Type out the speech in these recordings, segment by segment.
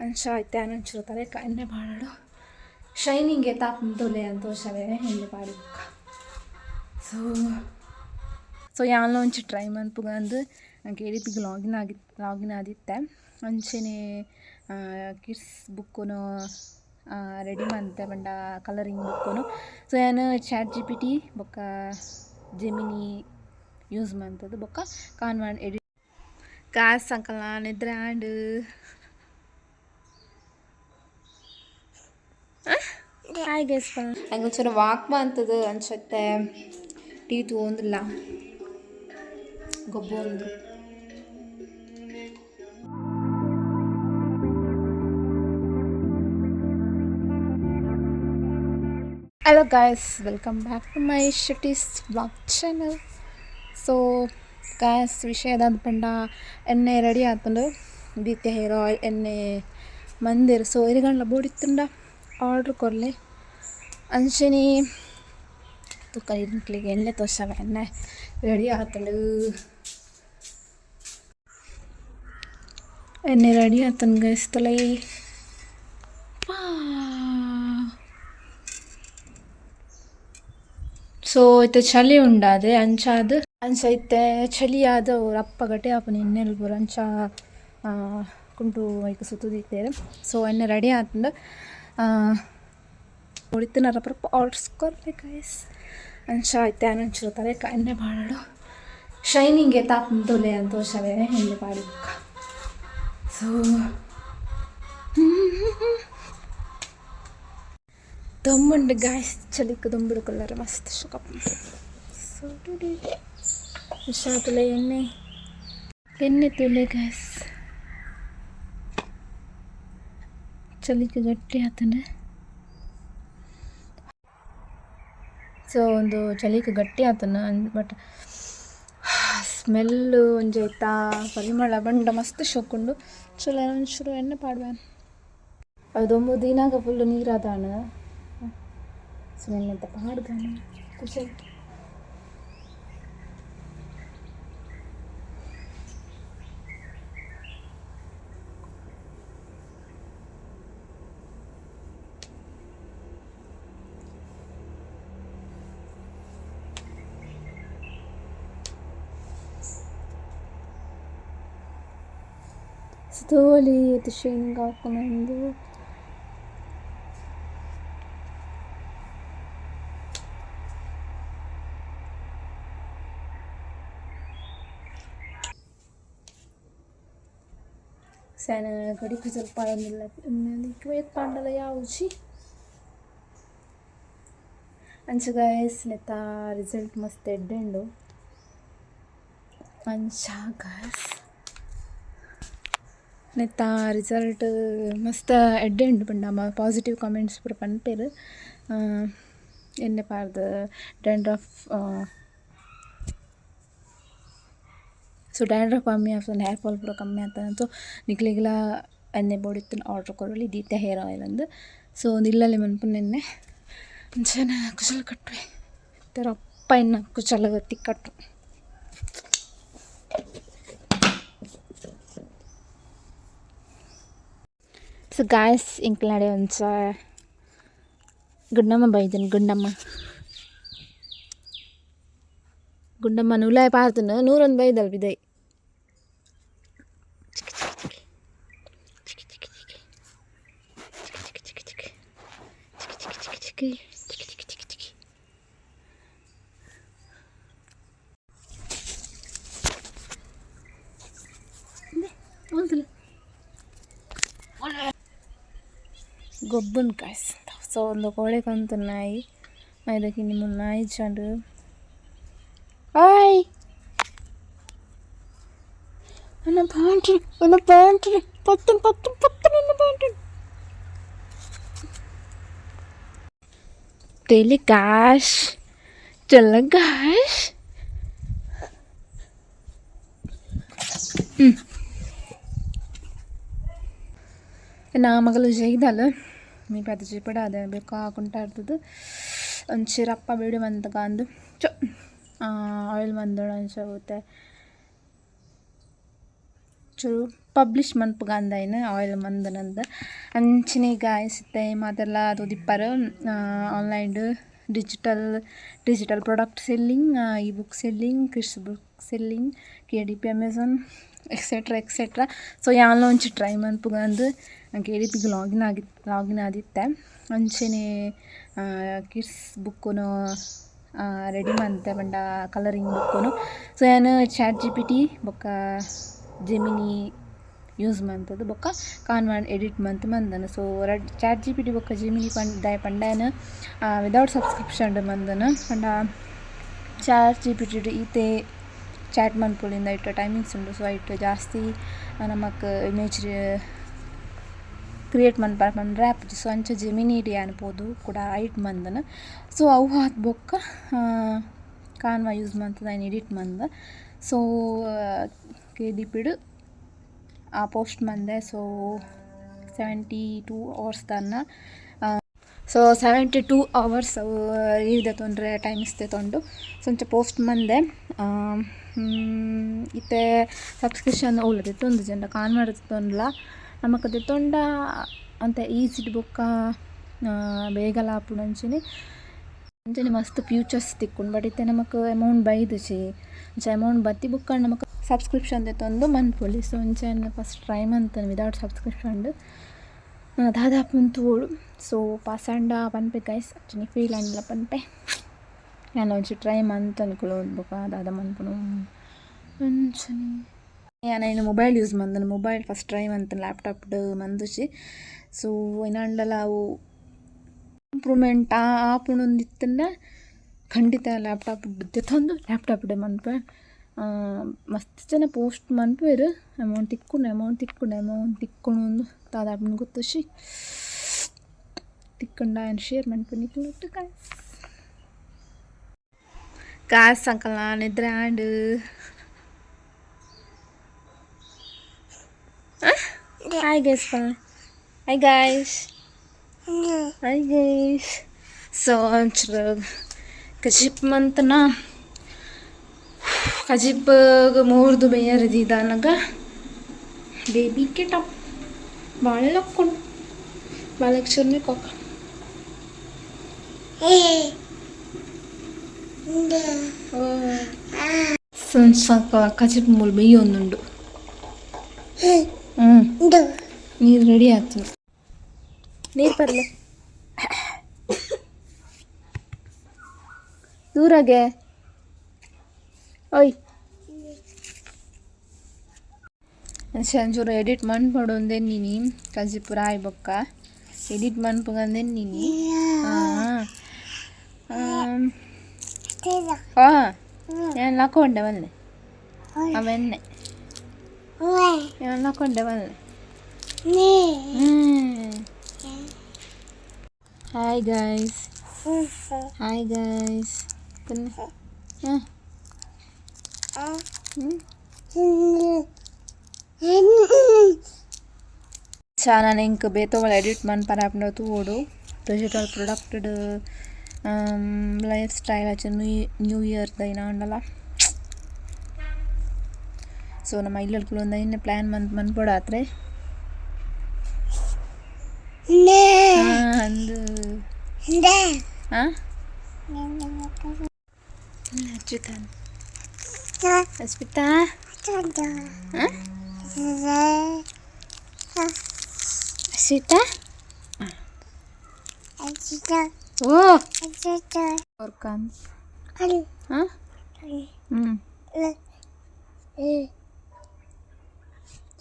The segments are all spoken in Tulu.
ಅಂಚ ಇತ್ತೆ ಆನ್ ಒಂಚೂರು ತರೆಕ್ ಎಣ್ಣೆ ಪಾಡೊಡು. ಶೈನಿಂಗ್ ಏತ್ ಆಪುಂಡು ತೂಲೆ ಅಂದ್ ತೋಜಾವೆ ಎಣ್ಣೆ ಪಾಡಿ ಬೊಕ್ಕ. ಸೊ ಸೊ ಯಾನ್ಲ ಒಂಚಿ ಟ್ರೈ ಮನ್ಪುಗಂದ್ ಕೆ ಡಿ ಪಿಗ್ ಲಾಗಿನ್ ಆಗಿ ಲಾಗಿನ್ ಆದಿತ್ತೆ. ಅಂಚೆನೆ ಕಿಡ್ಸ್ ಬುಕ್ಕುನು ರೆಡಿ ಮಂತೆ ಪಂಡ ಕಲರಿಂಗ್ ಬುಕ್ಕುನು. ಸೊ ಯಾನ್ ಚಾಟ್ ಜಿ ಪಿ ಟಿ ಬೊಕ್ಕ ಜೆಮಿನಿ ಯೂಸ್ ಮಂತುದು ಬೊಕ್ಕ ಕಾನ್ವಾ ಎಡಿಟ್. ಗಾಯ್ಸ್, ಅಂಕಲ್ನ ನಿದ್ರೆ ಆಂಡ್. Hi guys. ಅಂಚನೆ ವಾಕ್ ಮಂತುದು ಅಂಚತ್ತೆ ಟೀ ತೂವೊಂದುಲ್ಲ ಗೊಬ್ಬೊಂದು. Hello guys, welcome back to my Shetty's vlog channel. So guys, ವಿಷಯ ದಾದ ಪಂಡ ಎಣ್ಣೆ ರೆಡಿ ಆತುಂಡು. ದೀತ್ಯ ಹೇರ್ ಆಯಿಲ್ ಎಣ್ಣೆ ಮಂದೆರ್. ಸೊ ಎರೆಗಂಡ್ಲ ಬೋಡಿತ್ತುಂಡ ಆರ್ಡ್ರ್ ಕೊರ್ಲೆ. ಅಂಚನೆ ತುಕ ನಿಕ್ಲೆಗ್ ಎಣ್ಣೆ ತೋಜಾವೆ. ಎಣ್ಣೆ ರೆಡಿ ಆತುಂಡು, ಎಣ್ಣೆ ರೆಡಿ ಆತುಂಡು ಗೈಸ್. ತೂಲೆ. ಸೊ ಇತ್ತೆ ಚಳಿ ಉಂಡಾದೆ ಅಂಚಾದ್ ಅಂಚ ಇತ್ತೆ ಚಳಿ ಆದ್ ರಪ್ಪ ಗಟ್ಟಿ ಆಪುಂಡು ಎಣ್ಣೆಲ್ ಪೂರ. ಅಂಚ ಕುಂಟು ಐಕ್ ಸುತ್ತುದಿತ್ತೆರ್. ಸೊ ಎಣ್ಣೆ ರೆಡಿ ಆತುಂಡು. ಬೋಡಿತ್ತಿನ ರಪ್ಪ ರಪ್ಪ ಆರ್ಡರ್ಸ್ ಕೊರ್ಲೆ ಗೈಸ್. ಅಂಚ ಇತ್ತೆ ಆನ್ ಒಂಚೂರು ತರೆಕ್ ಎಣ್ಣೆ ಪಾಡೊಡು. ಶೈನಿಂಗ್ ಏತ್ ಆಪುಂಡು ತೂಲೆ ಅಂದ್ ತೋಜಾವೆ ಎಣ್ಣೆ ಪಾಡಿ ಬೊಕ್ಕ. ಸೊ ದಮ್ಮುಂಡು ಗಾಯ್ಸ್, ಚಳಿಕ್ ದೊಂಬುಡು ಕುಲ್ಲರೆ ಮಸ್ತ್ ಶೋಕು ಆಪುಂಡು. ಸೊ ತೂಲೆ, ಎಣ್ಣೆ ಎಣ್ಣೆ ತೂಲೆ ಗಾಯ್ಸ್. ಚಳಿಕ್ ಗಟ್ಟಿ ಆತುಂಡು. ಸೊ ಉಂದು ಚಳಿಕ್ ಗಟ್ಟಿ ಆತುಂಡು, ಬಟ್ ಸ್ಮೆಲ್ ಒಂಜಿ ಐತ ಪರಿಮಳ ಪಂಡ ಮಸ್ತ್ ಶೋಕುಂಡು. ಚಲೋ, ಒಂಚೂರು ಎಣ್ಣೆ ಪಾಡುವೆ. ಅವು ದೊಂಬು ದೀನಾಗ ಫುಲ್ ನೀರಾದಾಂಡ್. ಸೊ ಎಣ್ಣೆ ಪಾಡ್ದಾನ ಕುಸಲ್. ತೋಲಿ ಏತ್ ಶೈನಿಂಗ್ ಆಪುಂಡು. ಸೆನ ಗಡಿ ಕುಜಲ್ ಪಾಡೊಂದುಲ್ಲ. ಏತ್ ಪಾಂಡಲ ಯಾವುಜಿ. ಅಂಚ ಗಾಯ್ಸ್, ನೆತ್ತ ರಿಸಲ್ಟ್ ಮಸ್ತ್ ಎಡ್ಡೆ ಉಂಡು. ಅಂಚ ಗಾಯ್ಸ್, ನೆತ್ತ ರಿಸಲ್ಟ್ ಮಸ್ತ್ ಎಡ್ಡೆ ಉಂಡು ಪಂಡ ಪಾಸಿಟಿವ್ ಕಾಮೆಂಟ್ಸ್ ಪೂರ ಪನ್ಪೆರ್. ಎಣ್ಣೆ ಪಾಡ್ದ್ ಡ್ಯಾಂಡ್ರಫ್, ಸೊ ಡ್ಯಾಂಡ್ರಫ್ ಕಮ್ಮಿ ಆಪುಂಡು, ಹೇರ್ ಫಾಲ್ ಪೂರ ಕಮ್ಮಿ ಆತುಂಡು. ಸೊ ನಿಕ್ಲೆಗ್ಲಾ ಎಣ್ಣೆ ಬೋಡಿತ್ತುಂಡ ಆರ್ಡರ್ ಕೊರೊಲಿ, ದೀತ್ಯ ಹೇರ್ ಆಯಿಲ್ ಅಂದ್. ಸೊ ಉಂದು ಇಲ್ಲಲೆ ಮನ್ಪುನ ಎಣ್ಣೆ. ಅಂಚನೆ ಕುಜಲ್ ಕಟ್ಟುವೆ ರಪ್ಪ ಎನ್ನ ಕುಜಲ್ ತಿಕ್ಕಟ್ಟು. ಸೊ ಗಾಯ್ಸ್, ಎಂಕ್ಲ್ನಡೆ ಒಂಚ ಗುಂಡಮ್ಮ ಬೈದನ್. ಗುಂಡಮ್ಮ, ಗುಂಡಮ್ಮ ಉಲಾಯಿ ಪಾರ್ತುಂಡು ನೂರೊಂದು ಬೈದಲ್ ಪಿದಯಿ. ಚಿಕ್ಕಿ ಚಿಕ್ಕಿ ಚಿಕ್ಕಿ ಚಿಕ್ಕಿ ಚಿಕ್ಕಿ ಚಿಕ್ಕಿ ಚಿಕ್ಕಿ ಚಿಕ್ಕಿ ಚಿಕ್ಕಿ ಚಿಕ್ಕಿ ಚಿಕ್ಕಿ ಚಿಕ್ಕಿ ಚಿಕ್ಕಿ ಚಿಕ್ಕಿ. ಗೊಬ್ಬುನ್ ಗಾಯ್ಸ್. ಸೊ ಒಂದು ಕೋಳಿ ಕಂತು ನಾಯಿ ಮೈದಕ್ಕೆ ನಿಮ್ಮ ನಾಯಿ ಇಜ್ಜಾಂಡ್. ಆಯ್ ಅನ್ನ ಪ್ಯಾಂಟ್, ಅನ್ನ ಪ್ಯಾಂಟ್ ಪತ್ತನ್ ಪತ್ತನ್ ಪತ್ತನ್ ಅನ್ನ ಪ್ಯಾಂಟ್ டெய்லி காஷ் சொல்ல காஷ். ನಾ ಮಗಲು ಜೈದಲ್ ಮೀ ಪೆದ್ದ ಚಿಪಡಾದೆ ಬೊಕ ಕುಂಟಾಡ್ತುದು ಒಂಚೂರು ಅಪ್ಪ ವೀಡಿಯೋ ಮಂತಗ ಅಂದ್ ಚೊ ಆಯಿಲ್ ಮಂದೋಡು. ಅಂಚ ಒತೆ ಚೂರು ಪಬ್ಲಿಷ್ ಮನ್ಪುಗಂದೈನ್ ಆಯಿಲ್ ಮಂದನಂದ ಅಂಚನೆ ಗಾಯ್ಸ್ ಇತ್ತೆ ಮಾತೆರ್ಲ ತೂದಿಪ್ಪರ್ online digital digital product selling, e book selling, kids book selling, KDP, Amazon, etcetera etcetera. So ಯಾನ್ಲ ಒಂಚಿ ಟ್ರೈ ಮನ್ಪುಗಂದ್ ಕೆಡಿಪಿಗ್ ಲಾಗಿನ್ ಆಗಿ ಲಾಗಿನ್ ಆದಿತ್ತೆ. ಅಂಚನೆ ಕಿಡ್ಸ್ ಬುಕ್ಕುನು ರೆಡಿ ಮಂತೆ ಪಂಡ ಕಲರಿಂಗ್ ಬುಕ್ಕುನು. ಸೊ ಯಾನ್ ಚಾಟ್ ಜಿಪಿಟಿ ಬೊಕ್ಕ ಜೆಮಿನಿ ಯೂಸ್ ಮಂತುದು ಬೊಕ್ಕ ಕಾನ್ವಾ ಎಡಿಟ್ ಮಂತ್ ಮಂದನ. ಸೊ ರಡ್ ಚಾಟ್ ಜಿಪಿಟಿ ಬೊಕ್ಕ ಜೆಮಿನಿ ಪಂಡ ದಾಯೆ ಪಂಡ ಯಾನ್ ವಿದೌಟ್ ಸಬ್ಸ್ಕ್ರಿಪ್ಷನ್ ಮಂದನ. ಪಂಡ ಚಾಟ್ ಜಿಪಿಟಿ ಈತೆ ಚಾಟ್ ಮನ್ಪೊಲಿಂದ ಐಟ್ ಟೈಮಿಂಗ್ಸ್ ಉಂಡು. ಸೊ ಐಟ್ ಜಾಸ್ತಿ ನಮಕ್ ಇಮೇಜ್ ಕ್ರಿಯೇಟ್ ಮನ್ಪರೆ ಪಂಡ್ರೆ ಆಪುಜಿ. ಸೊ ಅಂಚ ಜೆಮಿನಿಡ್ ಯಾನ್ ಪೋದು ಕುಡ ಐಟ್ ಮಂದನ. ಸೊ ಅವು ಆತ್ ಬೊಕ್ಕ ಕಾನ್ವಾ ಯೂಸ್ ಮಂತುದು ಐನ್ ಎಡಿಟ್ ಮಂದ. ಸೊ ಕೆಡಿಪಿಡ್ ಆ ಪೋಸ್ಟ್ ಮಂದೆ. ಸೊ 72 ಅವರ್ಸ್ ದಾನ್ನ, ಸೊ 72 ಅವರ್ಸ್ ಲೀವ್ ದೆತೊಂಡ್ರೆ ಟೈಮಿಸ್ ದೆತೊಂಡು. ಸೊ ಅಂಚ ಪೋಸ್ಟ್ ಮಂದೆ. ಇತ್ತೆ ಸಬ್ಸ್ಕ್ರಿಪ್ಷನ್ ಓಲ ದೆತ್ತೊಂದುಜೆಂಡ ಕಾನ್ವಾಡ್ ದೆತ್ತೊಂಡ್ಲ ನಮಕ್ ದೆತ್ತೊಂಡ ಒಂತೆ ಈಸಿಡ್ ಬೊಕ್ಕ ಬೇಗಲ ಆಪುಂಡು. ಅಂಚನೆ ಅಂಚನೆ ಮಸ್ತ್ ಫ್ಯೂಚರ್ಸ್ ತಿಕ್ಕುಂಡು. ಬಟ್ ಇತ್ತೆ ನಮಕ್ ಅಮೌಂಟ್ ಬೈದುಜಿ. ಅಂಚ ಅಮೌಂಟ್ ಬತ್ತಿ ಬೊಕ್ಕ ನಮಕ್ ಸಬ್ಸ್ಕ್ರಿಪ್ಷನ್ ದೆತ್ತೊಂದು ಮನ್ಪೊಲಿ. ಸೊ ಅಂಚ ಯಾನ್ ಫಸ್ಟ್ ಟ್ರೈ ಮಂತುನು ವಿದೌಟ್ ಸಬ್ಸ್ಕ್ರಿಪ್ಷನ್. ದಾದ ಆಪುಂಡು ತೂವೊಡು. ಸೊ ಪಾಸಂಡ ಪನ್ಪೆ ಗೈಸ್, ಅಂಚನೆ ಫೇಲ್ ಆಂಡಲ ಪನ್ಪೆ. ಯಾನ್ ಒಂಜಿ ಟ್ರೈ ಮಂತುನು ಕುಲೋಂದು ಬೊಕ ದಾದ ಮನ್ಪುನು ಅಂಚನೆ. ಯಾನ್ ಐನ್ ಮೊಬೈಲ್ ಯೂಸ್ ಮಂದನ. ಮೊಬೈಲ್ ಫಸ್ಟ್ ಟ್ರೈ ಮಂತುನು, ಲ್ಯಾಪ್ಟಾಪ್ ಮಂದುಜಿ. ಸೊ ಏನಾಂಡಲ ಅವು ಇಂಪ್ರೂವ್ಮೆಂಟ್ ಆಪುಂಡು ಇತ್ತುಂಡ ಖಂಡಿತ ಲ್ಯಾಪ್ಟಾಪ್ ದೆತ್ತೊಂದು ಲ್ಯಾಪ್ಟಾಪ್ ಮನ್ಪೆ. ಮಸ್ತ್ ಜನ ಪೋಸ್ಟ್ ಮನ್ಪುವೆರ್, ಅಮೌಂಟ್ ತಿಕ್ಕುಂಡು, ಅಮೌಂಟ್ ತಿಕ್ಕುಂಡು, ಅಮೌಂಟ್ ತಿಕ್ಕುಂಡು. ದಾದ ಆಪುಂಡು ಗೊತ್ತುಜಿ. ತಿಕ್ಕುಂಡ ಯಾನ್ ಶೇರ್ ಮನ್ಪುನಿ ನಿಕಲ್ನೊಟ್ಟು ಗೈಸ್. ಗಾಯ್ಸ್, ಅಂಕಲ್ನ ನಿದ್ರೆ ಆಂಡ್. ಹಾಯ್ ಗೈಸ್ ಪನ್ಲೆ. Hi guys, hi guys. So ಒಂಚೂರು ಕಜಿಪ್ ಮಂತನ. ಕಜಿಪ್ ಮೂರ್ದು ಬೇಯರ್ ದೀದಾನಗ ಬೇಬಿ ಗೆಟ್ ಅಪ್. ಬಾಳೆ ಲಕ್ಕೊಂಡು ಬಾಳೆಗ್ ಚೂರ್ನಿ ಕೊಕ್ಕ. ಕಜಿಪ್ ಮೂಲು ಬೆಯ್ಯೊಂದುಂಡು. ಹ್ಞೂ, ನೀರು ರೆಡಿ ಆಯ್ತು. ನೀರು ಪರ್ಲೆ ದೂರಾಗೆ. ಓಯ್, ಒಂಚೂರು ಎಡಿಟ್ ಮನ್ಪೊಡು ನೀನಿ. ಕಜಿಪು ರಾಯಿ ಬೊಕ್ಕ ಎಡಿಟ್ ಮನ್ಪುಗಂದೆನ್ನಿನಿ. ಹಾಂ ಹಾಂ, ಯಾನ್ ಲಕ್ಕೊಂಡೆ ಬಲ್ಲೆ ಅವೆನ್ನೆ. ಯಾನ್ ಲಕ್ಕೊಂಡೆ ಬಲ್ಲೆ. Hi guys, hi guys. ಹಾಂ ನಾನು ಎಂಕ್ ಬೇತೆ ಎಡಿಟ್ ಮನ್ಪರೆ ಆಪುಂಡ ತೂವೊಡು. ಡಿಜಿಟಲ್ ಪ್ರೊಡಕ್ಟ್ಡ್ ಲೈಫ್ ಸ್ಟೈಲ್ ಆಚೆ ನ್ಯೂ ನ್ಯೂ ಇಯರ್ ದ ಆಂಡಲ. ಸೊ ನಮ್ಮ ಇಲ್ಲಲ್ ಕುಲೊಂದು ಐನೆ ಪ್ಲ್ಯಾನ್ ಮಂತ್ ಮನ್ಪೊಡಾತ್ರೆ ಅಂದು. ಹಾಂ, ಅಚ್ಯುತಾನ್ ಅಸ್ಮಿತಾ. ಅಶ್ವಿತಾ. ಓ ವರ್ಕನ್. ಹಾಂ ಹ್ಞೂ,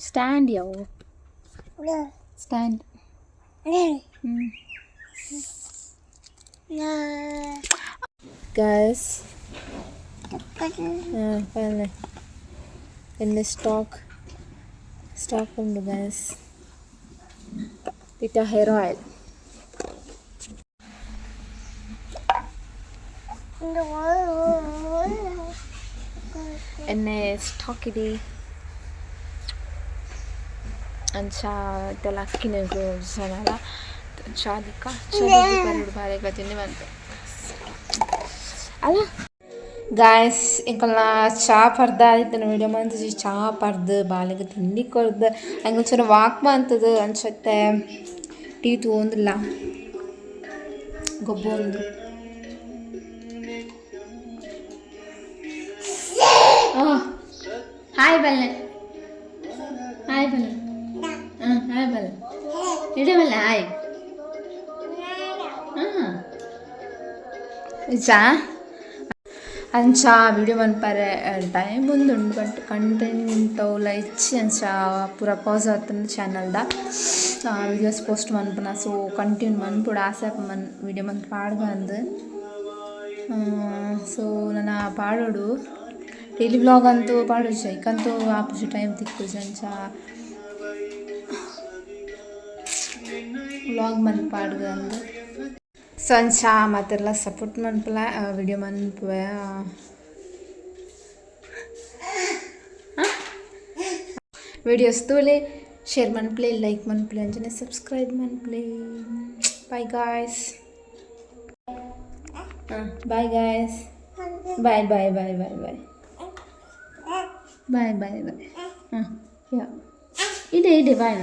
ಸ್ಟ್ಯಾಂಡ್ ಯಾವ ಸ್ಟ್ಯಾಂಡ್. ಹ್ಞೂ ಗೈಸ್, ಪಲ್ಲೆ ಎಣ್ಣೆ ಸ್ಟಾಕ್ ಸ್ಟಾಕ್ ಉಂಡು ಗೈಸ್. ಇತ್ತ ಹೇರ್ ಆಯಿಲ್ ಎಣ್ಣೆ ಸ್ಟಾಕ್ ಇದೆ. ಅಂಚ ಇತ್ತೆಲ ಅಕ್ಕಿನ ಜನಲ ಚಾದಿಕ ಚಾದಿ ಬರಡು ಬಾರೆಗ್ಲ ತಿಂಡಿ ಮಂತೆ ಅಲ್ಲ. ಗಾಯ್ಸ್, ಎಂಕಲ್ನ ಚಾ ಪರ್ದ ಇತ್ತಿನ ವಿಡಿಯೋ ಮಂತಿಜಿ. ಚಾ ಪರ್ದು ಬಾಲೆಗ್ ತಿಂಡಿ ಕೊರ್ದು ಅಂಚ ವಾಕ್ ಮಂತುದು ಅಂಚತ್ತೆ ಟೀ ತೂವೊಂದುಲ್ಲ ಗೊಬ್ಬೊಂದು. ಹಾಯ್ ಬಲ್ಲೆ, ಹಾಯ್ ಬಲ್ಲೆ, ಹಾಂ ಹಾಯ್ ಬಲ್ಲೆ, ಇಡೇ ಬಲ್ಲೆ ಹಾಯ್. ಹಾಂ ಇಜ್ಜಾ? ಅಂಚ ವಿಡಿಯೋ ಮನ್ಪರೆ ಟೈಮ್ ಉಂಡು, ಬಟ್ ಕಂಟೆಂಟ್ ಅವುಲ ಇಜ್ಜಿ. ಅಂಚ ಪೂರ ಪಾಸ್ ಆತುಂಡು ಚಾನಲ್ದ ವೀಡಿಯೋಸ್ ಪೋಸ್ಟ್ ಮನ್ಪುನ. ಸೊ ಕಂಟಿನ್ಯೂ ಮನ್ಪೊಡು, ಆಸೆ ಮನ್ ವಿಡಿಯೋ ಮಂತ್ ಪಾಡ್ಗಂದು. ಸೊ ನನ ಪಾಡೋಡು ಡೈಲಿ ವ್ಲಾಗ್ ಅಂತೂ ಪಾಡೊಡ್ಚಿ, ಐಕಂತೂ ಆಪುಜಿ, ಟೈಮ್ ತಿಕ್ಕುಜಿ. ಅಂಚ ವ್ಲಾಗ್ ಮಂತ್ ಪಾಡ್ಗಂದು. ಸೊ ಅಂಚ ಮಾತೆರ್ಲ ಸಪೋರ್ಟ್ ಮನ್ಪುಲ, ವಿಡಿಯೋ ಮನ್ಪುವೆ. ವಿಡಿಯೋಸ್ ತೂಲೆ, ಶೇರ್ ಮನ್ಪುಲೆ, ಲೈಕ್ ಮನ್ಪುಲೆ, ಅಂಚನೆ subscribe ಮನ್ಪುಲೆ. Bye guys. Bye guys, bye bye bye bye bye bye bye bye. ಹಾಂ, ಯಾ, ಇದೆ ಇದೆ, ಬಾಯ್.